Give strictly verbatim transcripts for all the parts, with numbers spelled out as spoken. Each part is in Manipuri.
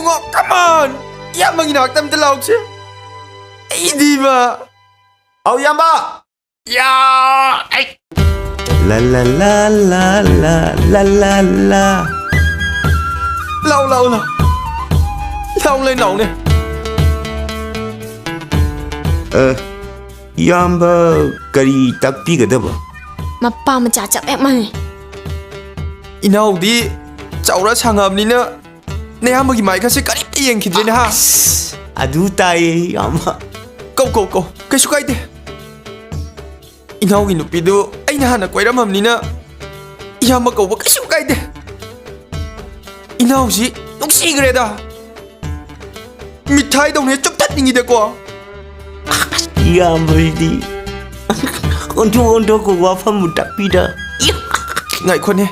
ꯀꯣ, come on! ꯏꯌꯥꯝꯕꯒꯤ ꯅꯥꯛꯇ ꯑꯝꯇ ꯂꯥꯎꯁꯦ꯫ ꯑꯩꯗꯤꯕ꯫ ꯑꯧ, ꯏꯌꯥꯝꯕ! ꯌꯥ! ꯑꯩ ꯂꯥ ꯂꯥ ꯂꯥ ꯂꯥ ꯂꯥ ꯂꯥ ꯂꯥ ꯂꯥ꯫ ꯂꯥꯎ, ꯂꯥꯎ, ꯂꯥꯎ꯫ ꯂꯥꯎꯅꯦ, ꯂꯥꯎꯅꯦ꯫ ꯑ, ꯏꯌꯥꯝꯕ, ꯀꯔꯤ ꯇꯥꯛꯄꯤꯒꯗꯕ? ꯃꯄꯥ ꯃꯆꯥ ꯆꯞ ꯍꯦꯛ ꯃꯥꯟꯅꯩ꯫ ꯏꯅꯥꯎꯗꯤ ꯆꯥꯎꯔ ꯁꯥꯡꯉꯕꯅꯤꯅ ꯅꯌꯥꯝꯕꯒꯤ ꯃꯥꯏꯀꯁꯦ ꯀꯔꯤꯝꯇ ꯌꯦꯡꯈꯤꯗ꯭ꯔꯦꯅꯦ, ꯍꯥ? ꯑꯁ, ꯑꯗꯨ ꯇꯥꯏꯌꯦ, ꯏꯌꯥꯝꯕ꯫ ꯀꯧ, ꯀꯧ, ꯀꯧ, ꯀꯩꯁꯨ ꯀꯥꯏꯗꯦ꯫ ꯏꯅꯥꯎꯒꯤ ꯅꯨꯄꯤꯗꯨ ꯑꯩꯅ ꯍꯥꯟꯅ ꯀꯣꯏꯔꯝꯃꯕꯅꯤꯅ ꯏꯌꯥꯝꯕ ꯀꯧꯕ ꯀꯩꯁꯨ ꯀꯥꯏꯗꯦ꯫ ꯏꯅꯥꯎꯁꯤ ꯅꯨꯡꯁꯤꯈ꯭ꯔꯦꯗ꯫ ꯃꯤꯊꯥꯏꯗꯧꯅ ꯆꯨꯞꯊꯠꯅꯤꯡꯉꯤꯗꯀꯣ꯫ ꯏꯌꯥꯝꯕꯁꯤꯗꯤ ꯑꯣꯟꯊꯣꯛ ꯑꯣꯟꯊꯣꯛꯄ ꯋꯥꯐꯝꯕꯨ ꯇꯥꯛꯄꯤꯗ꯫ ꯉꯥꯏꯈꯣꯅꯦ,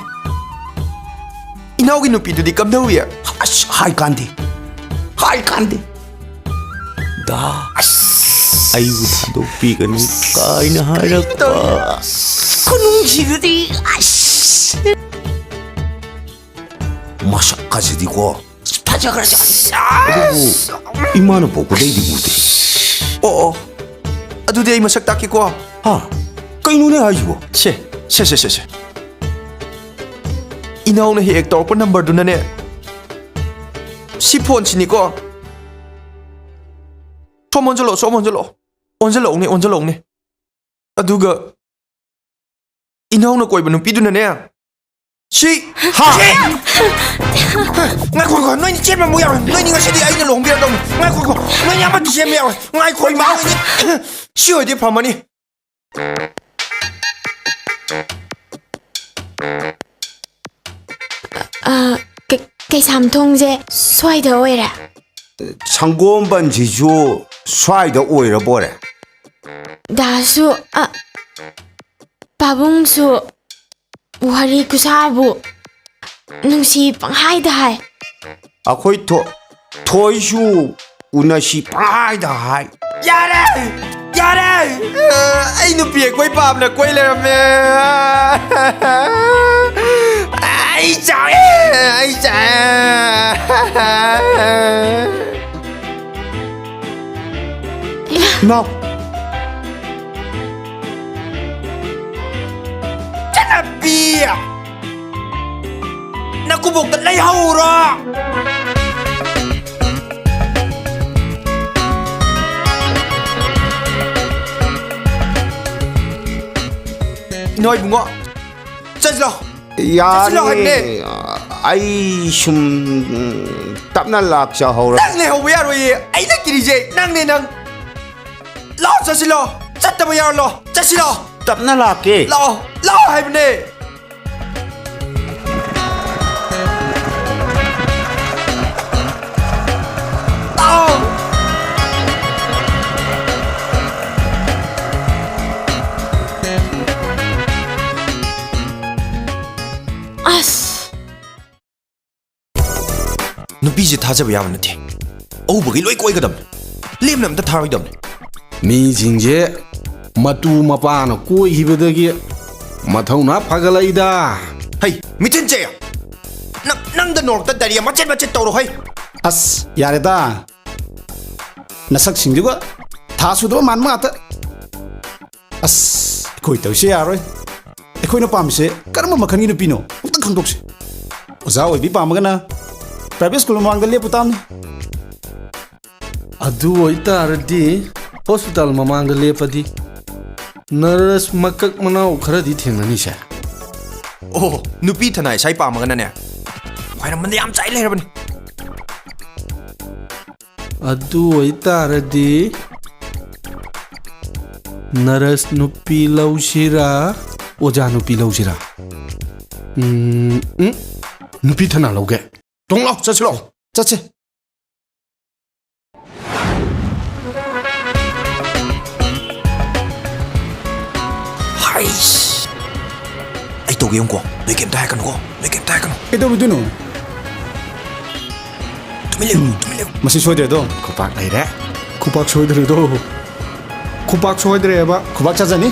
ꯏꯅꯥꯎꯒꯤ ꯅꯨꯄꯤꯗꯨꯗꯤ ꯀꯝꯗꯧꯏ? ꯑꯁ, ꯍꯥꯏ ꯀꯥꯟꯗꯦ, ꯍꯥꯏ ꯀꯥꯟꯗꯦ꯫ ꯗꯥ, ꯑꯁ, ꯑꯩꯕꯨ ꯊꯥꯗꯣꯛꯄꯤꯒꯅꯨ ꯀꯥꯏꯅ ꯍꯥꯏꯔꯛꯄ꯫ ꯈꯨꯅꯨꯡꯁꯤꯗꯨꯗꯤ, ꯑꯁ꯫ ꯃꯁꯛ ꯀꯥꯁꯤꯗꯤꯀꯣ, ꯐꯖꯈ꯭ꯔꯖꯥꯠꯅꯤ꯫ ꯑꯗꯨꯕꯨ ꯏꯃꯥꯅ ꯄꯣꯛꯄꯗꯩꯗꯤ ꯎꯗꯦ꯫ ꯑꯣ, ꯑꯣ, ꯑꯗꯨꯗꯤ ꯑꯩ ꯃꯁꯛ ꯇꯥꯛꯀꯦꯀꯣ꯫ ꯍꯥ? ꯀꯩꯅꯣꯅꯦ ꯍꯥꯏꯁꯤꯕꯣ? ꯁꯦ, ꯁꯦ, ꯁꯦ, ꯁꯦ, ꯁꯦ꯫ ꯏꯅꯥꯎꯅ ꯍꯦꯛ ꯍꯦꯛ ꯇꯧꯔꯛꯄ ꯅꯝꯕꯔꯗꯨꯅꯅꯦ꯫ ꯁꯤ ꯐꯣꯟꯁꯤꯅꯤꯀꯣ꯫ ꯁꯣꯝ ꯑꯣꯟꯁꯤꯜꯂꯛꯑꯣ, ꯁꯣꯝ ꯑꯣꯟꯁꯤꯜꯂꯛꯑꯣ꯫ ꯑꯣꯟꯁꯤꯜꯂꯛꯎꯅꯦ, ꯑꯣꯟꯁꯤꯜꯂꯛꯎꯅꯦ꯫ ꯑꯗꯨꯒ ꯏꯅꯥꯎꯅ ꯀꯣꯏꯕ ꯅꯨꯄꯤꯗꯨꯅꯅꯦ꯫ ꯁꯤ, ꯍꯥ? ꯁꯤ! ꯉꯥꯏꯈꯣ, ꯉꯥꯏꯈꯣ, ꯅꯣꯏꯅꯤ ꯆꯦꯟꯕ ꯑꯃꯨꯛ ꯌꯥꯔꯣꯏ꯫ ꯅꯣꯏꯅꯤ ꯉꯁꯤꯗꯤ ꯑꯩꯅ ꯂꯨꯍꯣꯡꯕꯤꯔꯗꯧꯅꯤ꯫ ꯉꯥꯏꯈꯣ, ꯉꯥꯏꯈꯣ, ꯅꯣꯏꯅꯤ ꯑꯃꯠꯇ ꯆꯦꯟꯕ ꯌꯥꯔꯣꯏ꯫ ꯉꯥꯏꯈꯣ, ꯏꯃꯥ, ꯅꯣꯏꯅꯤ꯫ ꯁꯤ ꯑꯣꯏꯗꯤ ꯐꯝꯃꯅꯤ꯫ ꯑ, ꯀꯩ-, ꯀꯩꯁꯥꯝꯊꯣꯡꯁꯦ ꯁ꯭ꯋꯥꯏꯗ ꯑꯣꯏꯔꯦ? ꯁꯪꯒꯣꯝꯕꯟꯁꯤꯁꯨ ꯁ꯭ꯋꯥꯏꯗ ꯑꯣꯏꯔꯕꯣꯔꯦ? ꯗꯥꯁꯨ, ꯑ, ꯄꯥꯕꯨꯡꯁꯨ ꯋꯥꯔꯤ ꯈꯨꯁꯥꯕꯨ ꯅꯨꯡꯁꯤ ꯄꯪꯍꯥꯏꯗ ꯍꯥꯏ꯫ ꯑꯩꯈꯣꯏ ꯊꯣ-, ꯊꯣꯏꯁꯨ ꯎꯅꯁꯤ ꯄꯪꯍꯥꯏꯗ ꯍꯥꯏ꯫ ꯌꯥꯔꯦ! ꯌꯥꯔꯦ! ꯑꯩ ꯅꯨꯄꯤ ꯑꯩꯈꯣꯏ ꯄꯥꯝꯅ ꯀꯣꯏ ꯂꯩꯔꯝꯃꯦ꯫ ꯑꯩ ꯆꯥꯎꯋꯦ! ꯑꯩ ꯆꯥꯎꯋꯦ! ꯏꯃꯥ! ꯆꯠꯅꯕꯤ! ꯅꯀꯨꯕꯣꯛꯇ ꯂꯩꯍꯧꯔꯣ! ꯏꯅꯥꯎ ꯏꯕꯨꯡꯉꯣ, ꯆꯠꯂꯣ! ꯆꯠꯁꯤꯜꯂꯣ ꯍꯥꯏꯕꯅꯦ꯫ ꯌꯥꯅꯤ꯫ ꯑꯩ ꯁꯨꯝ, ꯎꯝ, ꯇꯞꯅ ꯂꯥꯛꯆꯍꯧꯔ- ꯅꯪ ꯂꯩꯍꯧꯕ ꯌꯥꯔꯣꯏꯌꯦ꯫ ꯑꯩꯅ ꯀꯤꯔꯤꯁꯦ ꯅꯪꯅꯦ, ꯅꯪ꯫ ꯂꯥꯛꯑꯣ, ꯆꯠꯁꯤꯜꯂꯣ꯫ ꯆꯠꯇꯕ ꯌꯥꯔꯣꯏ꯫ ꯆꯠꯁꯤꯜꯂꯣ꯫ ꯇꯞꯅ ꯂꯥꯛꯀꯦ꯫ ꯂꯥꯛꯑꯣ, ꯂꯥꯛꯑꯣ ꯍꯥꯏꯕꯅꯦ꯫ ꯂꯥꯛꯑꯣ꯫ ꯑꯁ! ꯅꯨꯄꯤꯁꯦ ꯊꯥꯖꯕ ꯌꯥꯕ ꯅꯠꯇꯦ꯫ ꯑꯎꯕꯒꯤ ꯂꯣꯏ ꯀꯣꯏꯒꯗꯕꯅꯤ꯫ ꯂꯦꯝꯅ ꯑꯝꯇ ꯊꯥꯔꯣꯏꯗꯕꯅꯤ꯫ ꯃꯤꯁꯤꯡꯁꯦ ꯃꯇꯨ ꯃꯄꯥꯅ ꯀꯣꯏꯈꯤꯕꯗꯒꯤ ꯃꯊꯧꯅꯥ ꯐꯒꯠꯂꯛꯏꯗ꯫ ꯍꯩ, ꯃꯤꯊꯤꯟ ꯆꯦ! ꯅꯪ, ꯅꯪꯗ ꯅꯣꯔꯣꯛꯇ ꯗꯥꯏꯔꯤꯌꯥ ꯃꯆꯦꯠ ꯃꯆꯦꯠ ꯇꯧꯔꯣ ꯍꯩ! ꯑꯁ, ꯌꯥꯔꯦꯗ꯫ ꯅꯁꯛꯁꯤꯡꯗꯨꯒ ꯊꯥ ꯁꯨꯗꯕ ꯃꯥꯟꯕ ꯉꯥꯛꯇ꯫ ꯑꯁ, ꯑꯩꯈꯣꯏ ꯇꯧꯔꯤꯁꯦ ꯌꯥꯔꯣꯏ꯫ ꯑꯩꯈꯣꯏꯅ ꯄꯥꯝꯃꯤꯁꯦ ꯀꯔꯝꯕ ꯃꯈꯜꯒꯤ ꯅꯨꯄꯤꯅꯣ? ꯑꯝꯇ ꯈꯪꯗꯣꯛꯁꯦ꯫ ꯑꯣꯖꯥ ꯑꯣꯏꯕꯤ ꯄꯥꯝꯃꯒꯅ private school ꯃꯃꯥꯡꯗ ꯂꯦꯞꯄꯨ ꯇꯥꯕꯅꯤ꯫ ꯑꯗꯨ ꯑꯣꯏꯇꯥꯔꯗꯤ hospital ꯃꯃꯥꯡꯗ ꯂꯦꯞꯄꯗꯤ nurse ꯃꯀꯛ ꯃꯅꯥꯎ ꯈꯔꯗꯤ ꯊꯦꯡꯅꯅꯤꯁꯦ꯫ ꯑꯣ, ꯅꯨꯄꯤ ꯊꯅꯥꯏ ꯁꯥꯏ ꯄꯥꯝꯃꯒꯅꯅꯦ, ꯈ꯭ꯋꯥꯏꯔꯝꯕꯟꯗ ꯌꯥꯝ ꯆꯥꯏ ꯂꯩꯔꯕꯅꯤ꯫ ꯑꯗꯨ ꯑꯣꯏꯇꯥꯔꯗꯤ nurse ꯅꯨꯄꯤ ꯂꯧꯁꯤꯔꯥ, ꯑꯣꯖꯥ ꯅꯨꯄꯤ ꯂꯧꯁꯤꯔꯥ? ꯎꯝ, ꯎꯝ, ꯅꯨꯄꯤ ꯊꯅꯥ ꯂꯧꯒꯦ꯫ ꯇꯣꯡꯂꯥꯎ, ꯆꯠꯁꯤꯂꯥꯎ꯫ ꯆꯠꯁꯦ꯫ ꯍꯥꯏꯁ! ꯑꯩ ꯇꯧꯒꯦ ꯌꯦꯡꯉꯨꯀꯣ꯫ ꯅꯣꯏ ꯀꯩꯝꯇ ꯍꯥꯏꯔꯛꯀꯅꯨꯀꯣ꯫ ꯅꯣꯏ ꯀꯩꯝꯇ ꯍꯥꯏꯔꯛꯀꯅꯨ꯫ ꯀꯩꯗꯧꯔꯨꯗꯣꯏꯅꯣ? ꯇꯨꯃꯤꯟ ꯂꯩꯌꯨ, ꯎꯝ꯫ ꯇꯨꯃꯤꯟ ꯂꯩꯌꯨ꯫ ꯃꯁꯤ ꯁꯣꯏꯗ꯭ꯔꯦꯗꯣ꯫ ꯈꯨꯄꯥꯛ ꯂꯩꯔꯦ꯫ ꯈꯨꯄꯥꯛ ꯁꯣꯏꯗ꯭ꯔꯦꯗꯣ꯫ ꯈꯨꯄꯥꯛ ꯁꯣꯏꯗ꯭ꯔꯦꯕ꯫ ꯈꯨꯄꯥꯛ ꯆꯥꯖꯅꯤ꯫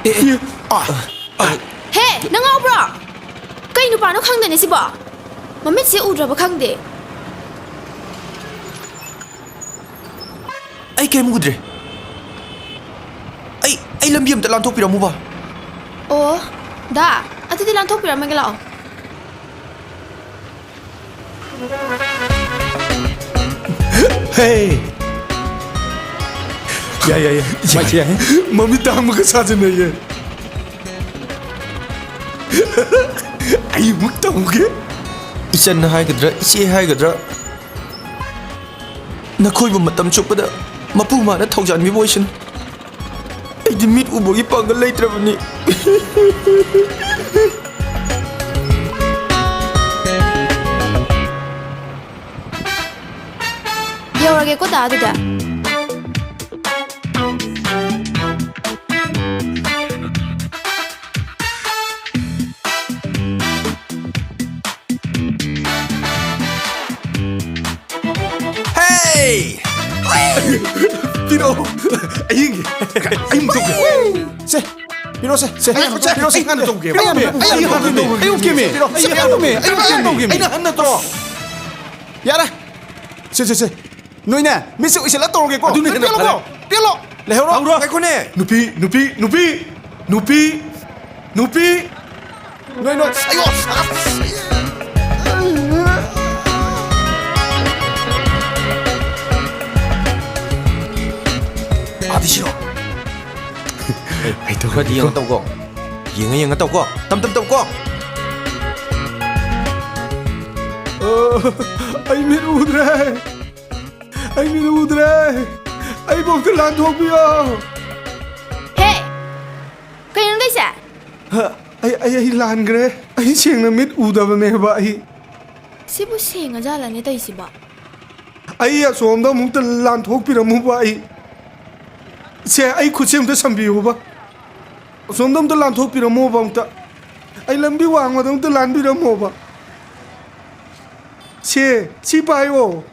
ꯑꯦ, ꯑꯦ, ꯑꯥ, ꯑꯥ꯫ ꯍꯦ, ꯅꯪ ꯉꯥꯎꯕ꯭ꯔꯣ? ꯀꯩ ꯅꯨꯄꯥꯅꯣ ꯈꯪꯗꯦꯅꯦ ꯁꯤꯕꯣ꯫ ꯃꯃꯤꯠꯁꯦ ꯎꯗ꯭ꯔꯕ ꯈꯪꯗꯦ꯫ ꯑꯩ ꯀꯩꯝ ꯎꯗ꯭ꯔꯦ꯫ ꯑꯩ, ꯑꯩ ꯂꯝꯕꯤ ꯑꯝꯇ ꯂꯥꯟꯊꯣꯛꯄꯤꯔꯝꯃꯨꯕ꯫ ꯑꯣ, ꯗꯥ, ꯑꯗꯨꯗꯤ ꯂꯥꯟꯊꯣꯛꯄꯤꯔꯝꯃꯒꯦ ꯂꯥꯛꯑꯣ꯫ ꯍꯦ! ꯌꯥꯏ, ꯌꯥꯏ, ꯌꯥꯏ꯫ ꯃꯥꯏꯁꯦ ꯌꯥꯏ꯫ ꯃꯃꯤꯠ ꯇꯥꯡꯕꯒ ꯁꯥꯖꯟꯅꯩꯌꯦ꯫ ꯑꯩ ꯑꯃꯨꯛ ꯇꯧꯒꯦ꯫ ꯏꯆꯟ ꯍꯥꯏꯒꯗ꯭ꯔꯥ, ꯏꯆꯦ ꯍꯥꯏꯒꯗ꯭ꯔꯥ, ꯅꯈꯣꯏꯕꯨ ꯃꯇꯝ ꯆꯨꯞꯄꯗ ꯃꯄꯨ ꯃꯥꯅ ꯊꯧꯖꯥꯟꯕꯤꯕ ꯑꯣꯏꯁꯅꯨ꯫ ꯑꯩꯗꯤ ꯃꯤꯠ ꯎꯕꯒꯤ ꯄꯥꯡꯒꯜ ꯂꯩꯇ꯭ꯔꯕꯅꯤ꯫ ꯌꯧꯔꯒꯦꯀꯣ, ꯗꯥ, ꯑꯗꯨꯗꯤ꯫ ꯍꯦ! ꯄꯤꯔꯛꯑꯣ꯫ ꯑꯩ ꯌꯦꯡꯒꯦ꯫ ꯑꯩ ꯑꯃꯨꯛ ꯇꯧꯒꯦ꯫ ꯁꯦ, ꯄꯤꯔꯛꯑꯣ, ꯁꯦ, ꯁꯦ꯫ ꯑꯩ ꯍꯥꯟꯅ ꯁꯦ, ꯇꯧꯒꯦ꯫ ꯄꯤꯔꯛꯑꯣ, ꯁꯦ꯫ ꯑꯩ ꯍꯥꯟꯅ ꯇꯧꯒꯦ꯫ ꯑꯩ ꯍꯥꯟꯅ ꯇꯧꯒꯦ꯫ ꯑꯩ ꯍꯥꯟꯅ ꯇꯧꯒꯦ꯫ ꯄꯤꯔꯛꯑꯣ, ꯁꯦ, ꯄꯤꯔꯛꯑꯣ, ꯁꯦ꯫ ꯑꯩ ꯍꯥꯟꯅ ꯇꯧꯒꯦ꯫ ꯑꯩꯅ ꯍꯥꯟꯅ ꯇꯧ꯫ ꯌꯥꯔꯦ꯫ ꯁꯦ, ꯁꯦ, ꯁꯦ꯫ ꯅꯣꯏꯅꯦ, ꯃꯤꯠꯁꯦ ꯎꯏꯁꯤꯜꯂ ꯇꯧꯔꯒꯦꯀꯣ꯫ ꯑꯗꯨꯅ ꯍꯦꯟꯅ ꯄꯦꯜꯂꯣꯀꯣ, ꯐꯔꯦ꯫ ꯄꯦꯜꯂꯣ꯫ ꯂꯩꯍꯧꯔꯣ꯫ ꯇꯧꯔꯣ꯫ ꯉꯥꯏꯈꯣꯅꯦ꯫ ꯅꯨꯄꯤ, ꯅꯨꯄꯤ, ꯅꯨꯄꯤ, ꯅꯨꯄꯤ, ꯅꯨꯄꯤ꯫ ꯅꯣꯏ, ꯅꯣꯏ꯫ ꯑꯌꯣ! ꯑꯥꯗꯤ ꯁꯤꯔꯣ꯫ ꯑꯩ ꯇꯧꯔꯒꯦꯀꯣ꯫ ꯈꯔꯗꯤ ꯌꯦꯡꯉ ꯇꯧꯀꯣ꯫ ꯌꯦꯡꯉ ꯌꯦꯡꯉ ꯇꯧꯀꯣ꯫ ꯇꯝ ꯇꯝ ꯇꯧꯀꯣ꯫ ꯑ, ꯑꯩ ꯃꯤꯠ ꯎꯗ꯭ꯔꯦ꯫ ꯑꯩ ꯃꯤꯠ ꯎꯗ꯭ꯔꯦ꯫ ꯑꯩꯕꯨ ꯑꯝꯇ ꯂꯥꯟꯊꯣꯛꯄꯤꯌꯣ꯫ ꯍꯦ! ꯀꯩꯅꯣ ꯇꯧꯏꯁꯦ? ꯍ, ꯑꯩ, ꯑꯩ, ꯑꯩ ꯂꯥꯟꯈ꯭ꯔꯦ꯫ ꯑꯩ ꯁꯦꯡꯅ ꯃꯤꯠ ꯎꯗꯕꯅꯦꯕ ꯑꯩ꯫ ꯁꯤꯕꯨ ꯁꯦꯡꯉꯖꯥꯠꯂꯅꯦ ꯇꯧꯏꯁꯤꯕꯣ? ꯑꯩ ꯑꯁꯣꯝꯗ ꯑꯃꯨꯛꯇ ꯂꯥꯟꯊꯣꯛꯄꯤꯔꯝꯃꯨꯕ ꯑꯩ꯫ ꯁꯦ, ꯑꯩ ꯈꯨꯠꯁꯦ ꯑꯃꯨꯛꯇ ꯁꯝꯕꯤꯌꯨꯕ꯫ ꯑꯁꯣꯝꯗ ꯑꯃꯨꯛꯇ ꯂꯥꯟꯊꯣꯛꯄꯤꯔꯝꯃꯣꯕ ꯑꯃꯨꯛꯇ꯫ ꯑꯩ ꯂꯝꯕꯤ ꯋꯥꯡꯃꯗ ꯑꯃꯨꯛꯇ ꯂꯥꯟꯕꯤꯔꯝꯃꯣꯕ꯫ ꯁꯦ, ꯁꯤ ꯄꯥꯏꯌꯣ꯫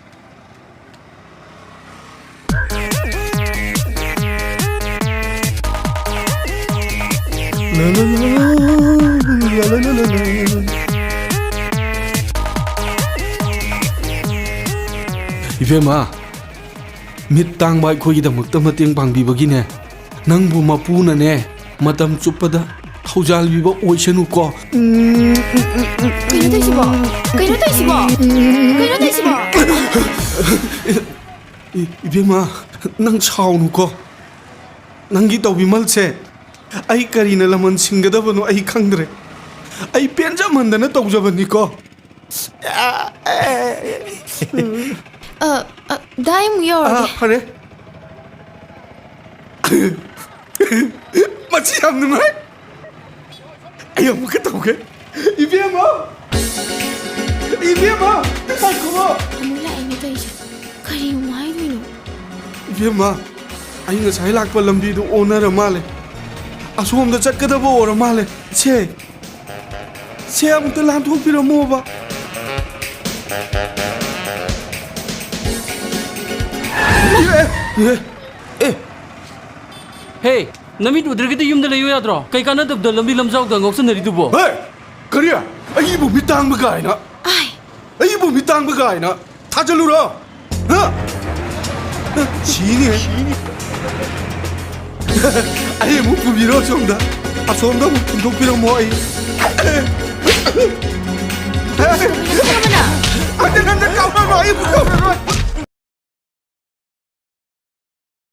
ꯏꯕꯦꯝꯃ, ꯃꯤꯠ ꯇꯥꯡꯕ ꯑꯩꯈꯣꯏꯒꯤꯗꯃꯛꯇ ꯃꯇꯦꯡ ꯄꯥꯡꯕꯤꯕꯒꯤꯅꯦ, ꯅꯪꯕꯨ ꯃꯄꯨꯅꯅꯦ, ꯃꯇꯝ ꯆꯨꯞꯄꯗ ꯊꯧꯖꯥꯜꯕꯤꯕ ꯑꯣꯏꯁꯅꯨꯀꯣ꯫ ꯀꯩꯅꯣ ꯇꯧꯏꯁꯤꯕꯣ? ꯀꯩꯅꯣ ꯇꯧꯏꯁꯤꯕꯣ? ꯀꯩꯅꯣ ꯇꯧꯏꯁꯤꯕꯣ? ꯏ-, ꯏꯕꯦꯝꯃ, ꯅꯪ ꯁꯥꯎꯅꯨꯀꯣ꯫ ꯅꯪꯒꯤ ꯇꯧꯕꯤꯃꯜꯁꯦ ꯑꯩ ꯀꯔꯤꯅ ꯂꯃꯟ ꯁꯤꯡꯒꯗꯕꯅꯣ ꯑꯩ ꯈꯪꯗ꯭ꯔꯦ꯫ ꯑꯩ ꯄꯦꯟꯖꯃꯟꯗꯅ ꯇꯧꯖꯕꯅꯤꯀꯣ꯫ ꯑ, ꯑ, ꯗꯥ, ꯑꯩ ꯑꯃꯨꯛ ꯌꯧꯔꯒꯦ꯫ ꯑ, ꯐꯔꯦ꯫ ꯃꯁꯤ ꯌꯥꯝ ꯅꯨꯡꯉꯥꯏ꯫ ꯑꯩ ꯑꯃꯨꯛꯀ ꯇꯧꯒꯦ꯫ ꯏꯕꯦꯝꯃ! ꯏꯕꯦꯝꯃ! ꯉꯥꯏꯈꯣ! ꯑꯃꯨꯛ ꯂꯥꯛꯑꯦꯅꯦ ꯇꯧꯔꯤꯁꯦ꯫ ꯀꯔꯤ ꯑꯃꯨꯛ ꯍꯥꯏꯗꯣꯏꯅꯣ? ꯏꯕꯦꯝꯃ, ꯑꯩ ꯉꯁꯥꯏ ꯂꯥꯛꯄ ꯂꯝꯕꯤꯗꯨ ꯑꯣꯟꯅꯔ ꯃꯥꯜꯂꯦ꯫ ꯑꯁꯣꯝꯗ ꯆꯠꯀꯗꯕ ꯑꯣꯏꯔ ꯃꯥꯜꯂꯦ꯫ ꯁꯦ, ꯁꯦ, ꯑꯃꯨꯛꯇ ꯂꯥꯟꯊꯣꯛꯄꯤꯔꯝꯃꯣꯕ꯫ ꯑꯦ, ꯑꯦ, ꯑꯦ꯫ ꯍꯦ, ꯅꯃꯤꯠ ꯎꯗ꯭ꯔꯒꯗꯤ ꯌꯨꯝꯗ ꯂꯩꯌꯨ ꯌꯥꯗ꯭ꯔꯣ? ꯀꯩ ꯀꯥꯟꯅꯗꯕꯗ ꯂꯝꯕꯤ ꯂꯝꯖꯥꯎꯗ ꯉꯥꯎꯁꯟꯅꯔꯤꯗꯨꯕꯣ? ꯍꯦ! ꯀꯔꯤ? ꯑꯩꯕꯨ ꯃꯤꯠ ꯇꯥꯡꯕ ꯀꯥꯏꯅ? ꯑꯥꯏ! ꯑꯩꯕꯨ ꯃꯤꯠ ꯇꯥꯡꯕ ꯀꯥꯏꯅ? ꯊꯥꯖꯜꯂꯨꯔꯣ? ꯍꯥ? ꯁꯤꯅꯤ꯫ ꯑꯩ ꯑꯃꯨꯛ ꯄꯨꯕꯤꯔꯣ ꯑꯁꯣꯝꯗ꯫ ꯑꯁꯣꯝꯗ ꯑꯃꯨꯛ ꯊꯤꯟꯗꯣꯛꯄꯤꯔꯝꯃꯣ ꯑꯩ꯫ ꯑꯩ ꯅꯪꯗ ꯀꯥꯎꯔꯔꯣꯏ, ꯑꯩ ꯑꯃꯨꯛ ꯀꯥꯎꯔꯔꯣꯏ꯫